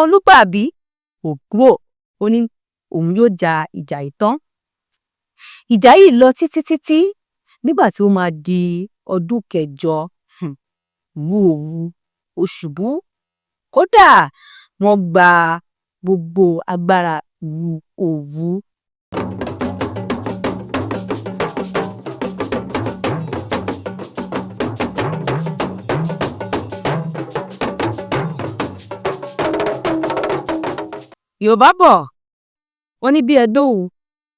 Olúgbàbí kò kúrò, ó ní òun yóò ja ìjà yìí tán. Ìjà yìí lọ títí títí. Nígbà tí ó máa di ọdún kẹjọ, ìlú Òwu ó ṣubú. Kódà, wọ́n gba gbogbo agbára ìlú Òwu. Yorùbá bọ̀, wọ́n ní bí ẹ dówu,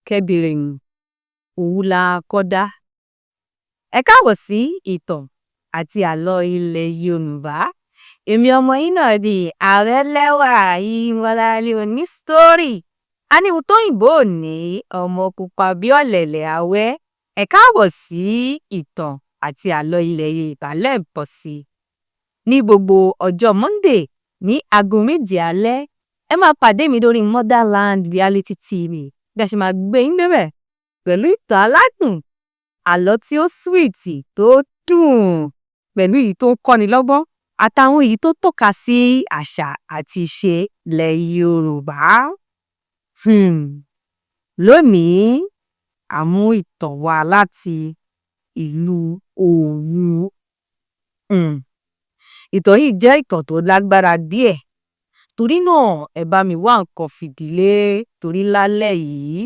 kẹ́ bèrè ìyìn, Òwu la kọ́ dá. Ẹ káàbọ̀ sí ìtàn àti àlọ́ ilẹ̀ Yorùbá. Èmi ọmọ yín náà ni Àrẹlẹ́wà Ìmọ̀láre Onísítórì. A ní ohun tóyìnbó ò ní, ọmọ pupa bí ọ̀lẹ̀lẹ̀ awẹ́. Ẹ káàbọ̀ sí ìtàn àti àlọ́ ilẹ̀ Yorùbá lẹ́ẹ̀kan sí i. Ní gbogbo ọjọ́ Monday ní aago 7 alẹ́, ẹ máa pàdé mi lórí Motherland Reality TV bí a ṣe máa gbé yín débẹ̀ pẹ̀lú ìtàn aládùn, àlọ́ tí ó sweet tó dùn, pẹ̀lú èyí tó ń kọ́ni lọ́gbọ́n àtàwọn èyí tó tọ́ka sí àṣà àti ìṣe ilẹ̀ Yorùbá. Lónìí, a mú ìtàn wá láti ìlú Òwu. Ìtàn yìí jẹ́ ìtàn tó lágbára díẹ̀. Torí náà, ẹ bá mi wá nǹkan fìdílé torí lálẹ́ yìí,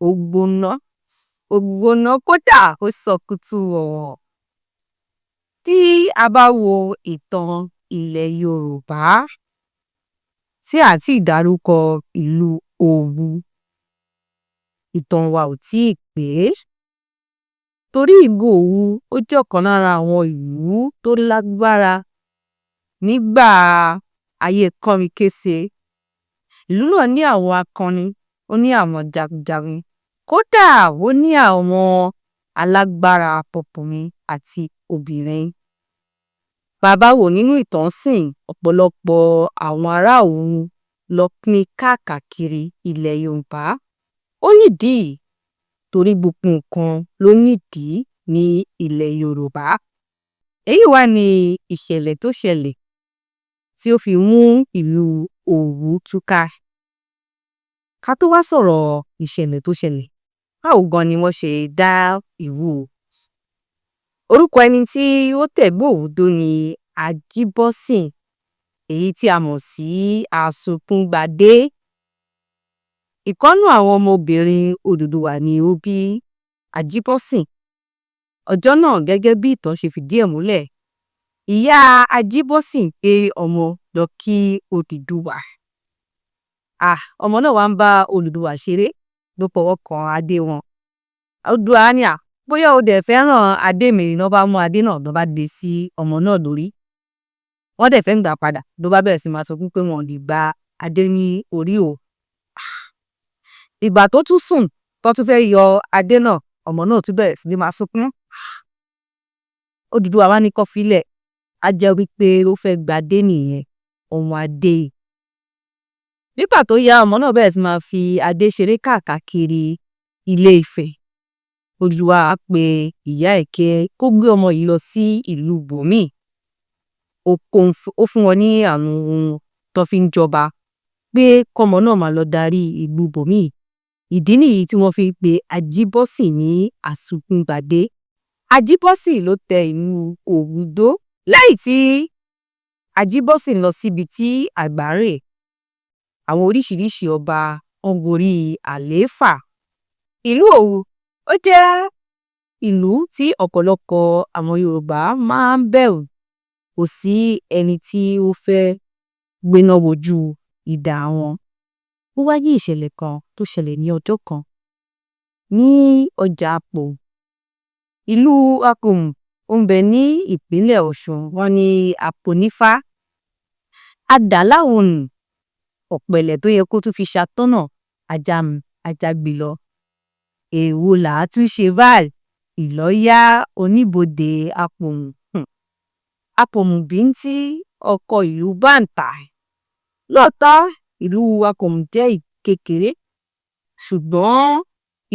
ó gbóná. Ó gbóná kódà ó sọkútù wọ̀wọ̀. Tí a bá wo ìtàn ilẹ̀ Yorùbá, tí a ti dárúkọ ìlú Òwu, ìtàn wa ò tíì pé. Torí ìlú Òwu ó jẹ́ ọ̀kan lára àwọn ìlú tó lágbára nígbà ayé kánrinkése. Ìlú náà ní àwọn akọni, ó ní àwọn jagunjagun, kódà ó ní àwọn alágbára ọkùnrin àti obìnrin. Bàbá wò nínú ìtàn sìn, ọ̀pọ̀lọpọ̀ àwọn ará Òwu lọ pín káàkiri ilẹ̀ Yorùbá. Ó nídìí, torí gbogbo nǹkan ló nídìí ní ilẹ̀ Yorùbá. Èyí wá ní ìṣẹ̀lẹ̀ tó ṣẹlẹ̀ tí ó fi mú ìlú Òwu túká. Ká tó wá sọ̀rọ̀ ìṣẹ̀lẹ̀ tó ṣẹlẹ̀, báwo gan ni wọ́n ṣe dá ìlú Òwu? Orúkọ ẹni tí ó tẹ̀lú Òwu dó ni Ajíbọ́sìn, èyí tí a mọ̀ sí Àsunkúngbadé. Ìkan nínú àwọn ọmọbìnrin Odùduwà ni ó bí Ajíbọ́sìn. Ọjọ́ náà, gẹ́gẹ́ bí ìtàn ṣe fìdí ẹ̀ múlẹ̀, ìyá Ajíbọ́sìn gbé ọmọ lọ kí Odùduwà. Ah, ọmọ náà wá ń bá Odùduwà ṣeré ló fọwọ́ kan adé wọn. Odùduwà ní à, bóyá o dẹ̀ fẹ́ràn adé mi ni wọ́n bá mú adé náà ló bá dé sí ọmọ náà lórí. Wọ́n dẹ̀ fẹ́ gbà padà ló bá bẹ̀rẹ̀ sí máa sọkún pé wọn ò lè gba adé ní orí o. Ìgbà tó tún sùn, tó tún fẹ́ yọ adé náà, ọmọ náà tún bẹ̀rẹ̀ sí ní máa sunkún. Odùduwà wá ní kó filẹ̀, á jẹ́ wípé ó fẹ́ gba adé nìyẹn, ọmọ adé. Nígbà tó yá, ọmọ náà bẹ̀rẹ̀ sí máa fi adé ṣeré káàkiri Ilé Ifẹ̀. Odùduwà á pe ìyá ẹ̀ kí kó gbé ọmọ yìí lọ sí ìlú bòmíì. Ó fún wọn ní àwọn ohun tó fi ń jọba pé kọ́mọ náà máa lọ darí ìlú bòmíì. Ìdí nìyí tí wọ́n fi ń pe Ajíbọ́sìn ní Àsunkúngbadé. Ajíbọ́sìn ló tẹ ìlú Òwu dó. Lẹ́yìn tí Ajíbọ́sìn lọ síbi tí àgbà ń rè, àwọn oríṣiríṣi ọba wọ́n gorí àlééfà. Ìlú Òwu ó jẹ́ ìlú tí ọ̀pọ̀lọpọ̀ àwọn Yorùbá máa ń bẹ̀rù. Kò sí ẹni tí ó fẹ́ gbéná wojú idà wọn. Ó wá ní ìṣẹ̀lẹ̀ kan tó ṣẹlẹ̀ ní ọjọ́ kan ní ọjà Àpòmù. Ìlú Àpòmù ó ń bẹ ní ìpínlẹ̀ Ọ̀ṣun, wọ́n ní Àpònífá. Adàláwò nù, ọ̀pẹ̀lẹ̀ tó yẹ kó tún fi ṣatọ́nà, ajá mu, ajá gbé lọ. Èwo là á tún ṣe báyìí? Ìlọ́yà oníbodè Àpòmù. Àpòmù bíńtín ọkọ ìlú bàǹtà. Lóòótọ́, ìlú Àpòmù jẹ́ ìlú kékeré, ṣùgbọ́n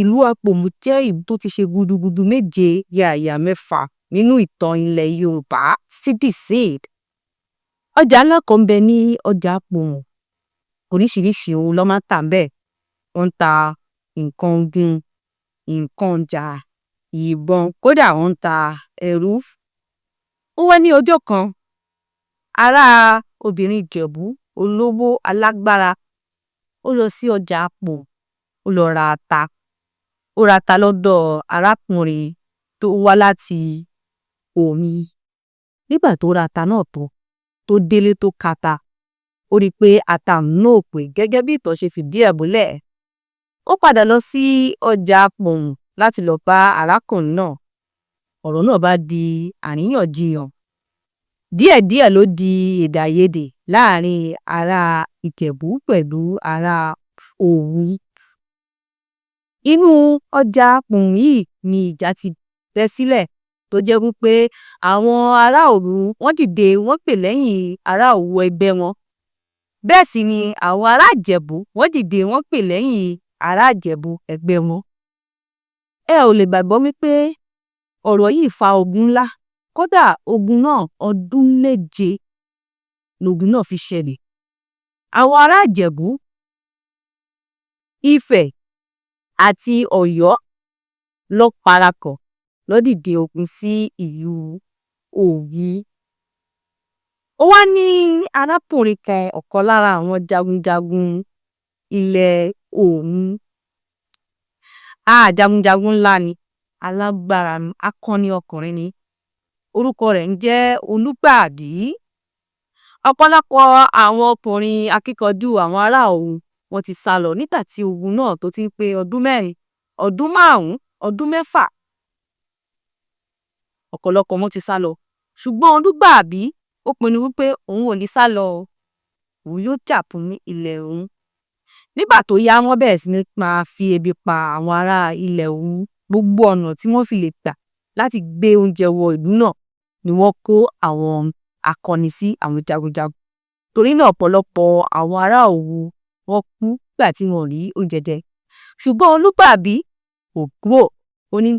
ìlú Àpòmù jẹ́ ìlú tó ti ṣe gudugudu méje yàyà mẹ́fà nínú ìtàn ilẹ̀ Yorùbá títí dìsín. Ọjà ńlá kan ń bẹ ní ọjà Àpòmù. Oríṣiríṣi ohun lọ́ máa ń tà ńbẹ̀. Wọ́n ń ta nǹkan ogun, nǹkan ìjà, ìbọn, kódà wọ́n ń ta ẹrú. Ó wá ní ọjọ́ kan, ará obìnrin Ìjẹ̀bú olówó alágbára, ó lọ sí ọjà Apòmù, ó lọ ra ata. Ó ra ata lọ́dọ̀ arákùnrin tó wá láti Òmu. Nígbà tó ra ata náà tán, tó délé tó kata, ó rí i pé ata náà ò pé gẹ́gẹ́ bí ìtàn ṣe fìdí ẹ̀ múlẹ̀. Ó padà lọ sí ọjà Apòmù láti lọ bá arákùnrin náà. Ọ̀rọ̀ náà bá di àríyànjiyàn. Díẹ̀díẹ̀ ló di èdè-àìyedè láàárín ará Ìjẹ̀bú pẹ̀lú ará Òwu. Inú ọjà Apòmù yìí ni ìjà ti bẹ́ sílẹ̀, tó jẹ́ wí pé àwọn ará Òwu wọ́n dìde, wọ́n gbè lẹ́yìn ará Òwu ẹgbẹ́ wọn. Bẹ́ẹ̀ sì ni àwọn ará Ìjẹ̀bú wọ́n dìde, wọ́n gbè lẹ́yìn ará Ìjẹ̀bú ẹgbẹ́ wọn. Ẹ ò lè gbàgbọ́ wípé ọ̀rọ̀ yìí fa ogun ńlá. Kódà ogun náà, ọdún 7 logun náà fi ṣẹlẹ̀. Àwọn ará Ìjẹ̀bú, Ifẹ̀ àti Ọ̀yọ́ ló parapọ̀ ló dìde ogun sí ìlú Òwu. Ó wá ní arákùnrin kan, ọ̀kan lára àwọn jagunjagun ilẹ̀ Òwu. Ah, jagunjagun ńlá ni, alágbára ni, akọni ọkùnrin ni. Orúkọ rẹ̀ ń jẹ́ Olúgbàbí. Ọ̀pọ̀lọpọ̀ àwọn ọkùnrin akíkanjú àwọn ará Òwu wọ́n ti sálọ nígbà tí ogun náà tó ti ń pé ọdún 4, ọdún 5, ọdún 6. Ọ̀pọ̀lọpọ̀ wọn ti sálọ. Ṣùgbọ́n Olúgbàbí ó pinnu wípé òun ò ní sálọ o, òun yóò jà fún ilẹ̀ òun. Nígbà tó yá, wọ́n bẹ̀rẹ̀ sí ní máa fi ebi pa àwọn ará ilẹ̀ Òwu. Gbogbo ọ̀nà tí wọ́n fi lè gbà láti gbé oúnjẹ wọ ìlú náà ni wọ́n kó àwọn akọni sí, àwọn jagunjagun. Torí náà, ọ̀pọ̀lọpọ̀ àwọn ará Òwu wọ́n kú nígbà tí wọn ò rí oúnjẹ jẹ. Ṣùgbọ́n Olúgbàbí kò kúrò, ó ní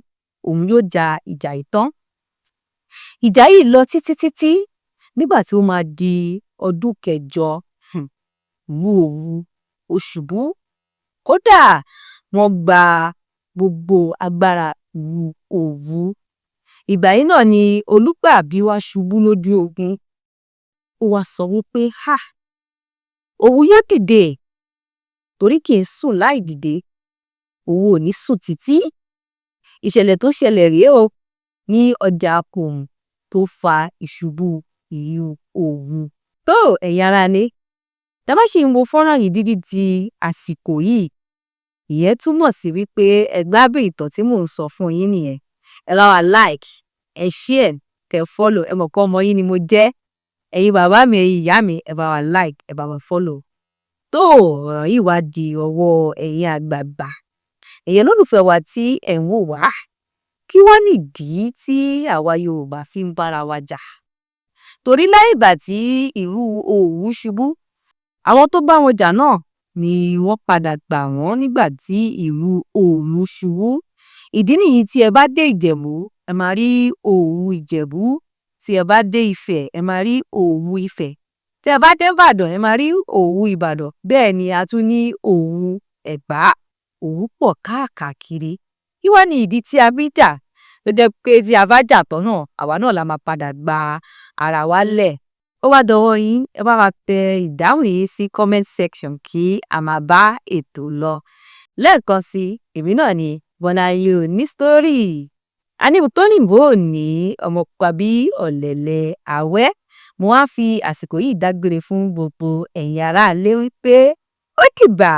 òun yóò ja ìjà yìí tán. Ìjà yìí lọ títí títí. Nígbà tí ó máa di ọdún kẹjọ, ìlú Òwu ó ṣubú. Kódà wọ́n gba gbogbo agbára ìlú Òwu. Ìgbà yìí náà ni Olúgbàbí wá ṣubú lójú ogun. Ó wá sọ wípé, "Ha! Òwu yóò dìde, torí kì í sùn láì dìde. Òwu ò ní sùn títí." Ìṣẹ̀lẹ̀ tó ṣẹlẹ̀ rèé o ní ọjà Apòmù tó fa ìṣubú ìlú Òwu. Tó, ẹ̀yin ará ilé, tá bá ṣì ń wo fọ́nrán yìí dídí di àsìkò yìí, ìyẹn túmọ̀ sí wípé ẹ gbádùn ìtàn tí mò ń sọ fún yín nìyẹn. Ẹ bá wa like, ẹ share, kẹ́ follow. Ẹ mọ̀ pé ọmọ yín ni mo jẹ́. Ẹ̀yin bàbá mi, ẹ̀yin ìyá mi, ẹ bá wa like, ẹ bá wa follow. Tó, ọ̀rọ̀ yìí wá di ọwọ́ ẹ̀yin àgbààgbà, ẹ̀yin olólùfẹ́ wa tí ẹ̀ ń wò wá. Kí wá nìdí tí àwa Yorùbá fi ń bára wa jà? Torí lẹ́yìn ìgbà tí ìlú Òwu ṣubú, àwọn tó bá wọn jà náà ni wọ́n padà gbà wọ́n nígbà tí ìlú Òwu ṣubú. Ìdí nìyí tí ẹ bá dé Ìjẹ̀bú, ẹ máa rí Òwu Ìjẹ̀bú. Tí ẹ bá dé Ifẹ̀, ẹ máa rí Òwu Ifẹ̀. Tí ẹ bá dé Ìbàdàn, ẹ máa rí Òwu Ìbàdàn. Bẹ́ẹ̀ ni a tún ní Òwu Ẹ̀gbá. Òwu pọ̀ káàkiri. Kí wá ní ìdí tí a fi ń jà? Tó jẹ́ pé tí a bá jà tán náà, àwa náà la máa padà gba ara wa lẹ̀. Ó wá dọwọ́ yín, ẹ bá wa tẹ ìdáhùn yín sí comment section kí a máa bá ètò lọ. Lẹ́ẹ̀kan sí, èmi náà ni Bọ́láńlé Onísítórì. Anímọ̀tóyìnbó ò ní ọmọ pupa bí ọ̀lẹ̀lẹ̀ àwẹ́. Mo wá fi àsìkò yìí dágbére fún gbogbo ẹ̀yin aráalé wípé ó dìgbà.